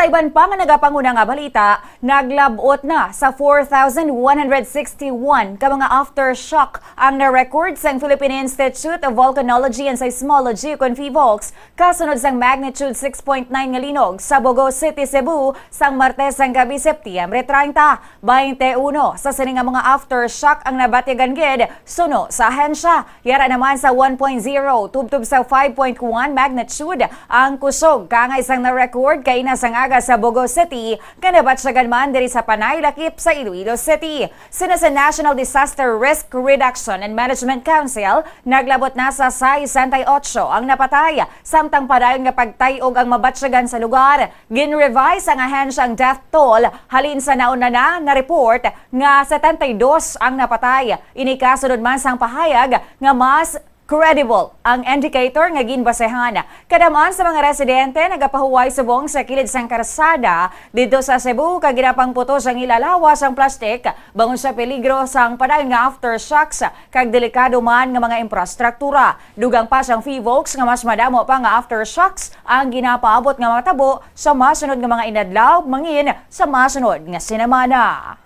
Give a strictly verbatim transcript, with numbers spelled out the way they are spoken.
Iban pa nga nagapanguna nga balita, naglab-ot na sa four thousand one hundred sixty-one ka mga aftershock ang na-record sang Philippine Institute of Volcanology and Seismology, kon PHIVOLCS, kasunod sang magnitude six point nine nga linog sa Bogo City, Cebu, sang Martes sang gabi, Setyembre treinta, twenty-one. Sa sini nga mga aftershock ang nabatyagan gid suno sa ahensya. Yara naman sa one point zero tubtob sa five point one magnitude ang kusog, kaangay sang na-record kaina sang aga sa Bogo City, nga nabatyagan man diri sa Panay Lakip sa Iloilo City. Sina sa National Disaster Risk Reduction and Management Council, naglab-ot na sa sesenta y ocho ang napatay, samtang padayon nga pagtay-og ang mabatyagan sa lugar. Gin-revise sang ahensya ang death toll halin sa nauna na na-report nga setenta y dos ang napatay. Ini kasunod man sang pahayag nga mas credible ang indicator nga ginbasehan. Kadam-an sa mga residente nagapahuway subong sa kilid sang karsada didto sa Cebu, kag ginapangputos ang ila lawas sang plastik bangod sa peligro sang padayon nga aftershocks kag delikado man nga mga infrastruktura. Dugang pa sang PHIVOLCS nga mas madamo pa nga aftershocks ang ginapaabot nga matabo sa masunod nga mga inadlaw, mangin sa masunod nga sinamana.